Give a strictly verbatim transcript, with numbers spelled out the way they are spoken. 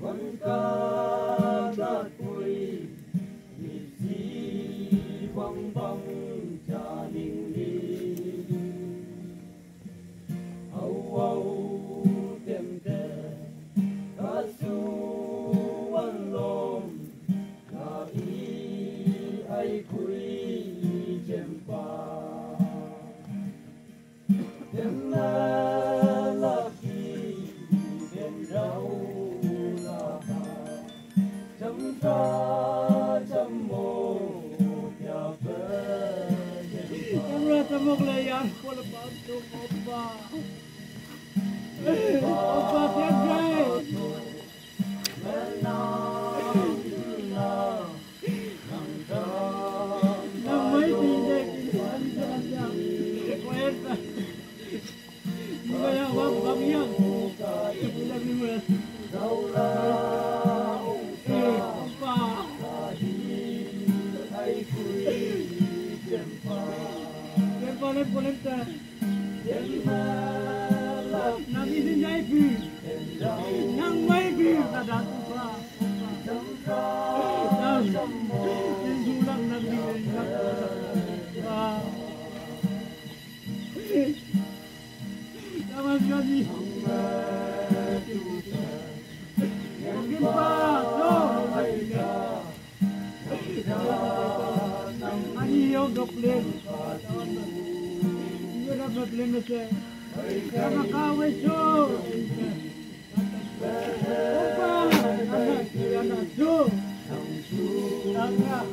Wangka tat pui, mipsi wangbang janing li. Au au temte, kasu wanlom, na i ai kui jempa. Temna laki, temrau laka, temra temo, tiape, temra temok le yang, pole pam tum opa. Opa tiap jai. Nang izin jai pi. Nang mai pi. Kada tu pa. Nang. Yang sulang nang di. Nang. Taman gaji. Mungkin pa. No. Ani yo doble. Yo doble mese. Kana kawe cho. Opa, anak, anak, cho. Anak.